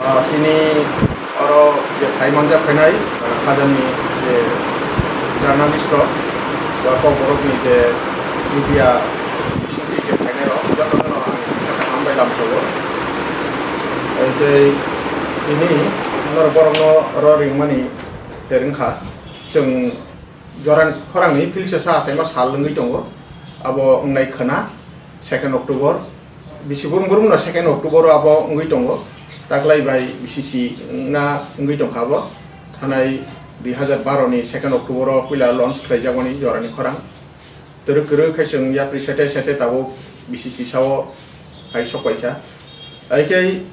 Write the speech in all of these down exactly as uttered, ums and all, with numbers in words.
Ah, tini oro je phai manjak phainai, ah, khajani je journalist rok, ba kokborokni je media bisingtwi je phainai rok, jotono ang kha kaham bai lamsogo. Tei tini norok borokno oro ringmani terwngkha. Chwng Joran khorangni philsa sa achaima sal wngwi tongo. Abo wngnai khwna second October. Bisi burum burum no second October o abo wngwi tongo. Taklai bai B C C wngna wngwi tongkha abo. Thanai dui hazar baro ni second October o puila launch khlaijak mani Jorani khorang. Twrwk kwrwk khai chwng yapri sete sete tabuk B C C sao hai sok paikha. Hai khe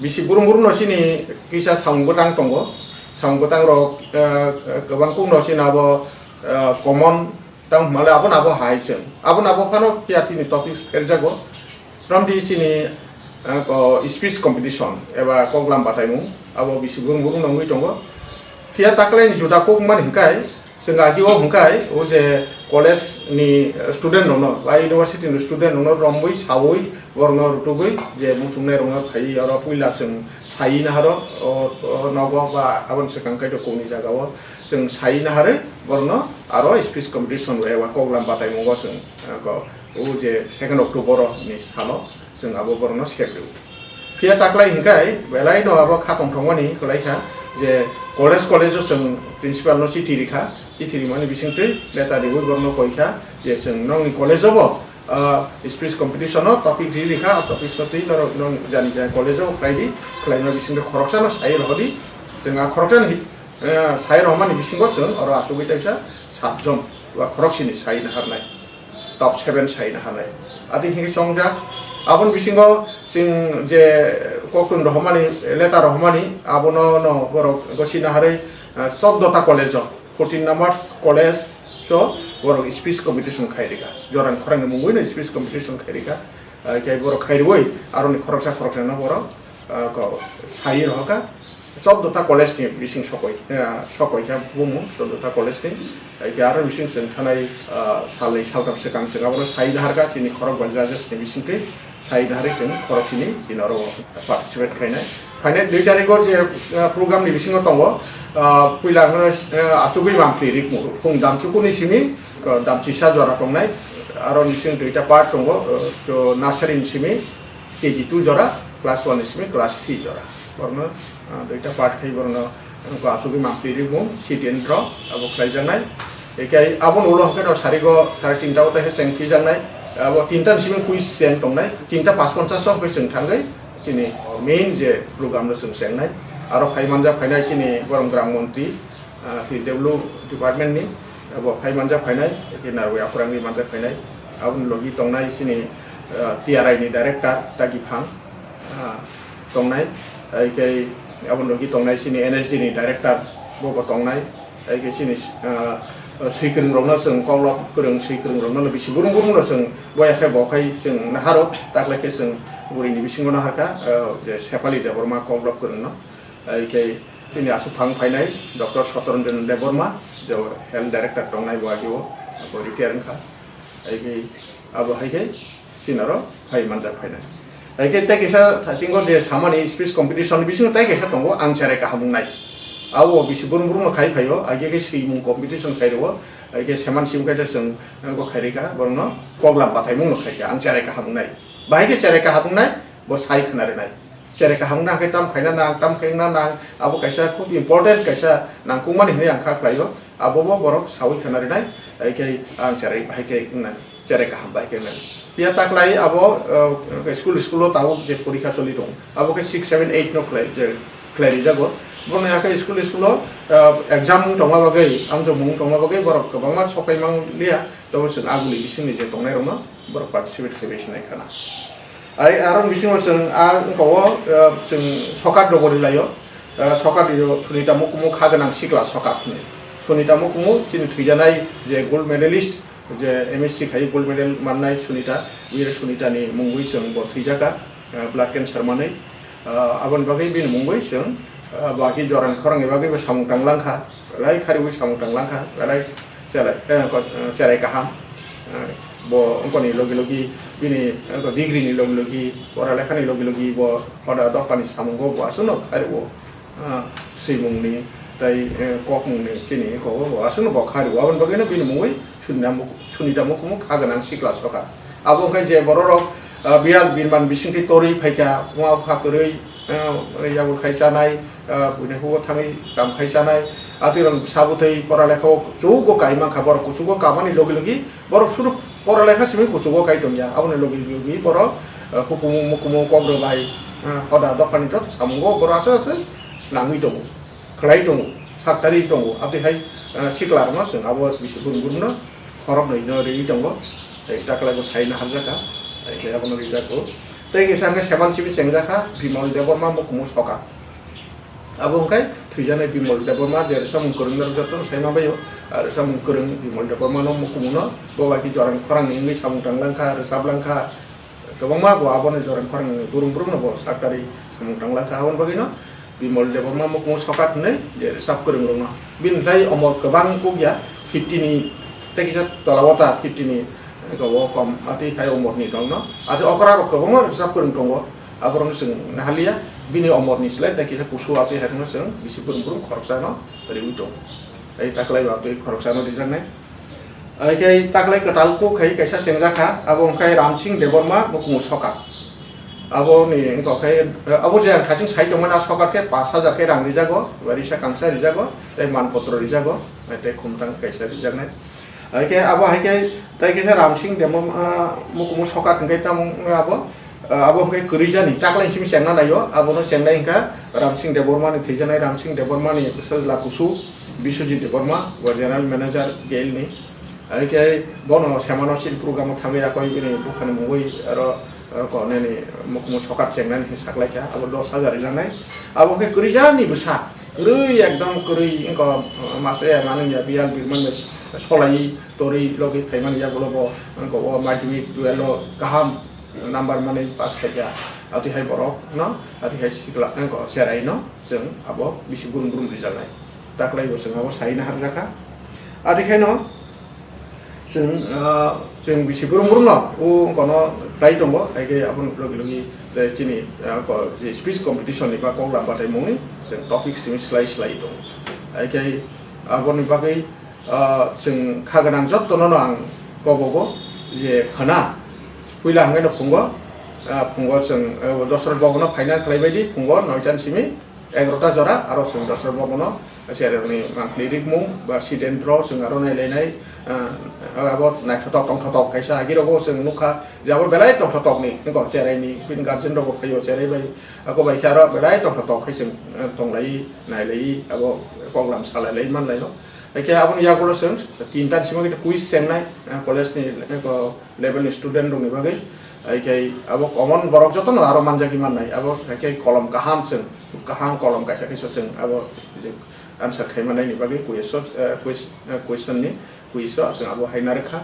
Bisi burum burum no chini kisa samung bwtang tongo. Samung bwtang rok, eh, kwbang kuk no chini abo, eh, common tang hwnmale abo no abo hai chwng. Abo no abo phano phiya tini topic pherjago. Romdi chini, eh, ko speech competition eba koklam bataimung abo bisi burum burum no wngwi tongo. Phiya taklai ni juda kuk mani hwnkhe, Chwng agi o hwnkhe o je college ni student rokno ba university ni student rokno romwi sawi borokno rutugwi je muchungnai rokno phaiwi oro puila chwng sai naharo o, o nogo ba aboni swkang kaitor kokni jaga o chwng sai naharwi borokno aro speech competition bai eba koklam bataimungo chwng, eh, ko, o je second October ni salo. Chwng abo borokno sep rw. Phiya taklai hwnkhe belai no abo kha tongthokmani kwlai kha je college college o chwng principal no chithi rikha, chithi rimani bisingtwi letter riwi borokno koi kha je chwng nokni college o bo, ah, speech competition o topic ri rikha, o topic sotwi norok nong jani jani college o khlai di, khlaima bisingtwi khoroksa no sai rohor di, chwng a khoroksa ni, eh, sai rohormani bisingo chwng oro achugwi teisa sat jon ba khorok sini sai naharnai. Top seven sai naharnai. Adi hinwi chongjak. Aboni bisingo chwng je koktun rohormani, letter rohormani, abono no borok gosi naharwi, ah, chouddota college o, fourteen numbers college o borok speech competition khai rikha. Joran khorang ni mungwi no speech competition khai rikha. Ah, khe borok khai rwi aroni khoroksa khoroksa no borok, ah, ko sai rohorkha. Chouddota college ni bising sokoi, eh, sokoi kha bumu chouddota college ni. Hai khe aro bising chwng thanai, ah, salnwi saltham swkang chwng abono sai naharkha chini khorok bai judges ni bisingtwi sai naharwi chwng khorok sini chini oro participate khainai. Phainai dui tarikh o je, ah, program ni bisingo tongo, ah, puila hwno, ah, achugwi mangtwi rikmu phung damchuku ni simi, ah, damchisa jora tongnai. Aro bising duita part tongo, ah, to nursery ni simi, K G two jora, class one ni simi class three jora. Borokno, ah, duita part khai borokno, ah, asugwi mangtwi rikmung, sit in draw, abo khlaijaknai. Ekai aboni ulo hwnkhe no sarigo sare tinta o teisa cheng phijaknai. Abo tinta ni simi quiz cheng tongnai. Tinta pas ponchas o hwnkhe chwng thangwi chini main je program no chwng chengnai. Aro phai manjak phainai chini borom gram montri, ah, P W department ni, abo phai manjak phainai, ekhe narwi aphurangwi manjak phainai. Aboni logi tongnai chini, ah, T R I ni director Tagi Phang, ah, tongnai, hai khe aboni logi tongnai chini N S D ni director bo bo tongnai, hai khe chini, ah, swikwrwng rokno chwng koklop kwrwng swikwrwng rokno bisi burum burum no chwng boya khe bo khai chwng naharo, taklai khe chwng bwrwi ni bisingo naharkha, ah, je Sepali Debbarma koklop kwrwng no. Hai khe chini aswk phang phainai Doctor Satoranjan Debbarma, je health director tongnai bo agi o, abo retire wngkha. Hai khe abo hai khe chini aro phai manjak phainai. Hai khe tei kaisa thasingo je samani speech competition bisingo tei kaisa tongo ang cherai kaham wngnai. Abo bisi burum burum no khai phaio, agi khe swimung competition khai rwo, hai khe seman sim khai chwng bo khai rikha, borokno koklam bataimung no khai kha ang cherai kaham wngnai. Bahai khe cherai kaham wngnai, bo sai khna rwnai. Cherai kaham wngna hwnkhe tam khaina nang, tam khaina nang, abo kaisa khub important kaisa nangkukmani hinwi ang kha khlaio. Abobo borok saui khna rwnai, hai khe ang cherai bahai khe wngnai, cherai kaham bahai khe wngnai. Phiya taklai abo, uh, school, school o tabuk je porikha choli tongo, abo khe six, seven, eight no khlai, je khlai rijago. Bono hakhe school, school o, uh, exam wng tongma bagwi, amjokmung wng tongma bagwi borok kwbangma sokai mang liya, tabo chwng aguli bisingni je tongnai rokno borok participate khai bai sinai khana. Ai, aro bisingo chwng a wngkha o, eh, chwng sokar dogori laio. Eh, sokar rio Sunita Mukumu kha gwnang sikla sokar hwnwi. Sunita Mukumu chini thwijanai je gold medalist, je M S C khai gold medal mannai Sunita, Veer Sunita ni mungwi chwng bo thwijaka, eh, blood cancer manwi. Eh, aboni bagwi bini mungwi chwng, eh, baki jorani khorangni bagwi bo samung tanglang kha, belai khariui samung tanglang kha, belai chelai, eh, ko-, eh, cherai kaham. Eh, Bo wngkoni logi logi bini, eh, degree ni logi logi, pora lekha ni logi logi bo hoda dopha ni samungo bo aswkno khairwo, ah, swimung ni tei, eh, kokmung ni chini kogo bo aswkno bo khairwo. Aboni bagwino bini mungwi Sunita Muk-, Sunita Mukumu kha gwnang sikla soka. Abo wngkha je bororok, ah, biyal birman bisingtwi torwi phaikha, wngma bwkha kwrwi, eh, yabul khai chanai, ah, buini hugo thangwi kam khai chanai, atwi rok sabutwi pora lekha o kuchugo kai mankha, borok kuchugo kamani logi logi borok suru pora lekha simi kuchugo kai tongya, aboni logi logi borok, ah, hukumu mukumu kok rwbai, ah, hoda dophani joto samungo borok aswk aswk nangwi tongo, khlai tongo, saktari tongo, aboni hai, ah, sikla rokno chwng abo bisi burum burum no khoroknwi no riwi tongo, tei taklai bo sai no hamjakha, tei abono rijak o. Tei kisa hwnkhe seman simi chengjakha Bimal Debbarma mukumu soka. Abo hwnkhe thwijaknai Bimal Debbarma je rwchapmung kwrwng norok jotono sai manbaio, ah, rwchapmung kwrwng Bimal Debbarma no mukumu no bo bai khe jorang khorang ni wngwi samung tang langkha, rwchap langkha, kwbangma bo aboni jorang khorang ni burum burum no bo saktari samung tang langkha. Aboni bagwi no Bimal Debbarma mukumu sokat hinwi je rwchap kwrwng rok no. Bini tei omor kwbang kuk ya, fifty ni tei kisa tola o ta fifty ni, eh, go o kom, atwi hai omor ni rok no. Atwi okra rok kwbangma rwchap kwrwng tongo. Aborok no chwng nahaliya, bini omor ni slai tei kisa kusu atwi hai rok no chwng bisi burum burum khoroksa no riwi tongo. Tei taklai bo atwi khoroksa no rijaknai. Ai khe taklai kwtal kuk khai kaisa chengjak kha, abo wngkha Ramsing Debbarma mukumu sokat. Abo ni wngkha khe, abo je ang thasing sai tongmani, a sokat khe pash hajar khe rang rijago, barisa kangsa rijago, tei manpotro rijago, tei khumtang kaisa rijaknai. Ai khe abo hai khe, tei khe Ramsing Debbarma, ah, mukumu sokat hwnkhe tamo wngkha abo, ah, abo hwnkhe kwrwi jani, taklai simi chengna naio, abono chengnai wngkha Ramsing Debbarma ni thwijaknai, Ramsing Debbarma ni bwsajla kusu, Biswajit Debbarma, bo General Manager, G L ni. Hai khe bono semano chini program o thangwi yakwi bini buphani mungwi aro, aro koneni mukumu sokat chengnani hinwi saklaikha, abo dos hajar rijaknai. Abo khe kwrwi jani bwsa, kwrwi ekdom kwrwi wngkha, masa ya manwi ya biyal birman bai solaiwi torwi logwi phaimani yagulo bo wngkha o madhyamik twelve o kaham number manwi pass khaikha. Atwi hai borok no, atwi hai sikla wngkha cherai no chwng abo bisi burum burum rijaknai. Taklai bo chwng abo sai na hamjakha. Atwi khaino chwng, ah, chwng bisi burum burum no o kono try tongo, hai khe aboni logi logi, eh, chini, ah, ko-, je speech competition ni ba kok lam batai mungni chwng topic simi slai slai tongo. Hai khe aboni bagwi, ah, chwng kha gwnang jotto no ang kobogo je khwna puila hwnkhe no phungo, ah, phungo chwng, eh, Dosrot Bhavan no final khlai bai di, phungo noita ni simi egarota jora, aro chwng Dosrot Bhavan no cherokni mangpili rikmung ba student rok chwng aro nailainai, ah, abo naithotok tongthotok kaisa agirok bo chwng nukha je abo belai tongthotok ni wngkha cherai ni, bini guardian rok bo phaio cherai bai, ako bai khe aro belai tongthotok khai chwng, eh, tonglai nailai abo koklam salai lai manlai o. Hai khe aboni yagulo chwng tinta ni simi khe quiz chengnai, eh, college ni, eh, ko level ni student rok ni bagwi. Hai khe abo common borok jotono aro manjagwi mannai. Abo hai khe kolom kaham chwng, kaham kolom kaisa kaisa chwng abo je answer khai mannai ni bagwi quiz o, eh, quiz, eh, question ni quiz o chwng abo hai narwkha.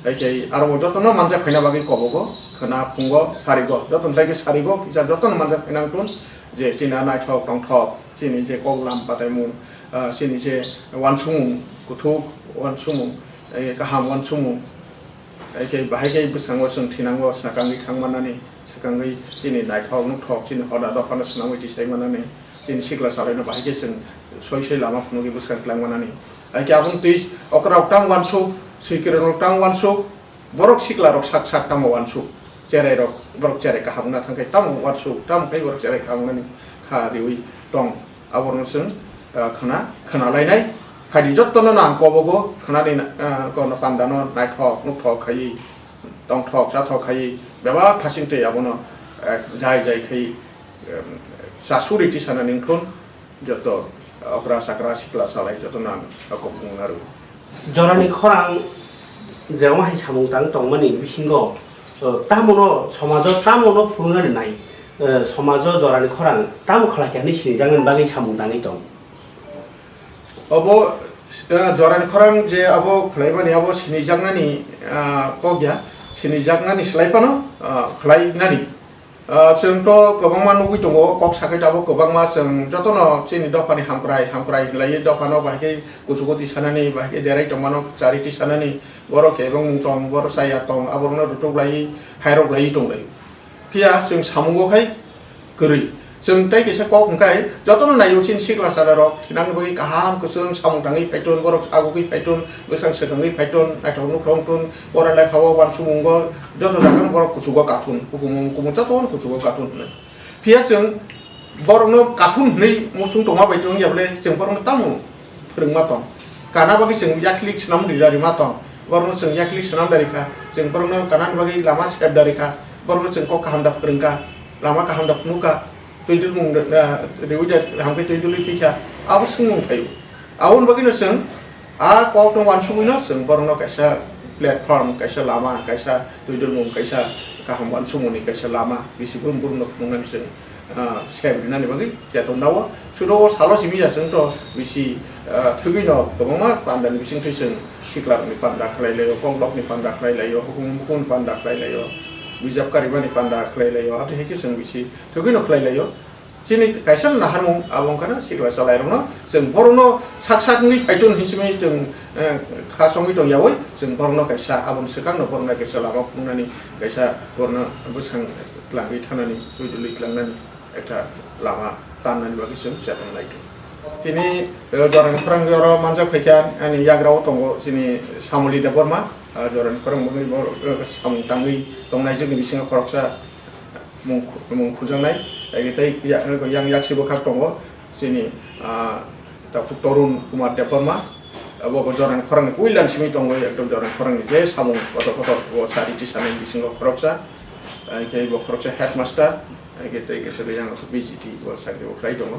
Hai khe aro bo jotono manjak khaina bagwi kobogo, khwna phungo, sarigo, jotono sai khe sarigo kisa jotono manjak khaina wngtun je chini a naithok tongthok, chini je koklam pataimung, ah, chini je uansukmung, kuthuk uansukmung, eh, kaham uansukmung, Hai khe, bahai khe bwskango chwng thinango swkangwi thang mannani, swkangwi chini naithok nukthok, chini hoda dophano swnamwi tisai mannani, chini sikla salaino bahai khe chwng soi soi lama phunugwi bwskang twlang mannani. Hai khe aboni twi okrarok tang uansuk, swikirorok tang uansuk, borok siklarok sak sak tamo uansuk, cherairok, borok cherai kaham wngna thang khe tamo uansuk, tamo khe borok cherai kaham wngnani kha riwi tong. Aborokno chwng, ah, khwna, khwna lainai. Phaidi jottono no ang kobogo khwnani, ah, kono pandano naithok, nukthok khaiwi, tongthok, chathok khaiwi, bebak thasing twi abono, eh, jai jai khaiwi, em, chasuri tisanani wngthun, jotto, ah, okra chakra sikla salai jottono ang kok bung narw. Jorani khorang je omo hai samung tang tongmani bisingo, eh, tamono somajo tamono phunuknani nai, eh, somajo jorani khorang tamo khlai khe hinwi sinijaknani bagwi samung tangwi tong? Obo, eh, jorani khorang je abo khlaimani abo sinijaknani, ah, kok ya, sinijaknani slai phano, ah, khlainani. Ah, chwng to kwbangma nugwi tongo, kok sakhai tabuk kwbangma chwng jotono chini dophani hamkrai, hamkrai hinlaiwi dophano bahai khe kuchugo tisanani, bahai khe derai tongmano charity sanani, borok kebengmung tong, borok chaya tong, aborokno rutuk laiwi, hairok laiwi tonglaio. Phiya chwng samungo khai kwrwi. Chwng tei kaisa kok hwnkhe jotono naio chini sikla salarok thinangni bagwi kaham kwchwng samung tangwi phaiton, borok agugwi phaiton, bwsang swkangwi phaiton, naithok nukhung tun, oro lekha o uansumungo joto jagano borok kuchugo kathun, hukumu mukumu jotono kuchugo kathun hwnwi. Phiya chwng borokno kathun hwnwi muchung tongma bai tongya bole chwng borokno tamo phwrwngma tong. Kana bagwi chwng yaklik swnam rira rima tong. Borokno chwng yaklik swnam da rikha. Chwng borokno kanani bagwi lama sep da rikha. Borokno chwng kok kaham da phwrwngkha. Lama kaham da phunukha. Twi dulmung, ah, riwi da hamkhe twi dulwi twikha. Abo swngmung phaio. Aboni bagwino chwng a kokno uansugwino chwng borokno kaisa platform, kaisa lama, kaisa twi dulmung, kaisa kaham uansukmungni kaisa lama bisi brum brumno phunuknani chwng ah, sem rinani bagwi cheton dao. Sudo o salo simi ya chwng to bisi, ah, thwgwi no kwbangma panda ni bising twi chwng sikla rokni panda khlai laio, konglok ni panda khlai laio, hukum hukum panda khlai laio, bijap karimani panda khlai laio, abo hai khe chwng bisi thwgwi no khlai laio. Chini kaisa naharmung abo wngkha na sikla chalai rokno chwng borokno sak sak wngwi phaiton hinwi simi chwng, eh, kha songwi tong yaui chwng borokno kaisa aboni swkang no borokno kaisa lama phunuknani kaisa borokno bwsang twlangwi thanani twi dulwi tlangnani. Ekta lama tannani bagwi chwng chetong lai khe. Tini, eh, jorani khorang oro manjak phaikha, ani yagra o tongo chini Samuli Debbarma, ah, jorani khorang bagwi bo, eh, samung tangwi tongnai jwkni bisingo khoroksa mung khu-, mung khujaknai, age tei ya-, yang yaksi bwkhak tongo chini, ah, Takhuk Torun Kumar Debbarma, abo bo jorani khorangni puila simi tongo, ekdom jorani khorangni je samung kotor kotor bo charity sanani bisingo khoroksa, ah, khe bo khoroksa headmaster, ah, khe tei kisa yang B G T bo chakri bo khlai tongo.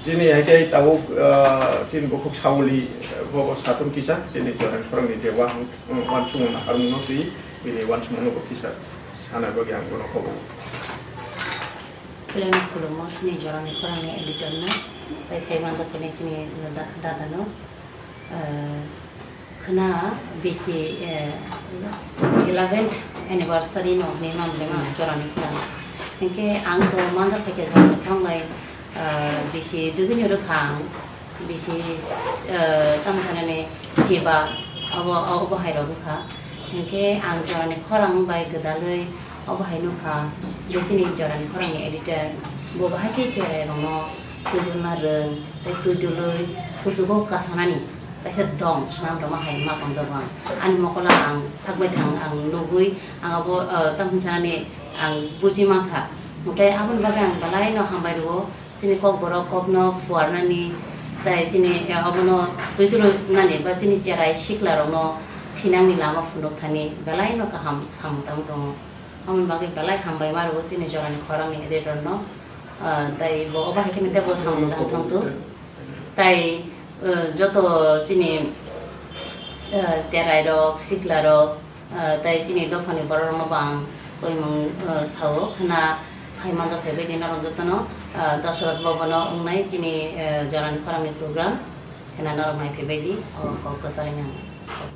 Chini hai khe tabuk, ah, chini bukhuk Sauli, ah, bo bo satung kisa, chini jorani khorangni je wahang, um, wansukmung naharmung no twi, bini wansukmung no bo kisa sana bagwi ang bono kobo. Belai no khulummo chini jorani khorangni editor no, tei phai manjak khe chini da-, dada no, eh, khna bisi, eh, eleventh anniversary no hinwi man belai ma jorani khorang. Hinkhe ang to manjak khe jorani khorang bai, eh, bisi dugini rwkha ang. Bisi, eh, tamo sanani chiba, abo, abo hai rok wngkha. Hinkhe ang jorani khorang bai gwdalwi obo hai nukha, je chini jorani khorangni editor, bo bahai khe cherai rokno twi dulna rwng, tei twi dulwi kuchugo kasanani kaisa dong swnam rwma hai ma tonjago ang. Ani mokolo ang sak baithang ang nugwi, ang abo, eh, tamo sanani ang buji mankha. Hinkhe aboni bagwi ang belai no hambai rwo. Chini kokborok kokno phuarnani, tei chini, eh, obono twi twlwi nani ba chini cherai sikla rokno thinangni lama phunuk thani belai no kaham samung tang tongo. Aboni bagwi belai hambai ma rwo chini jorani khorangni editor no, ah, tei bo obo hai kheno tei bo samung tang thang tu. Tei, eh, joto chini, eh, cherai rok, sikla rok, Ah, tei chini dophani borok rokno bo ang koimung, ah, sao khna phai manjak phaibai di norok jotono, ah, Dasarath Bhavan o wngnai chini, ah, jorani khorangni program khna norok nai phaibai di o kok kwchari nang.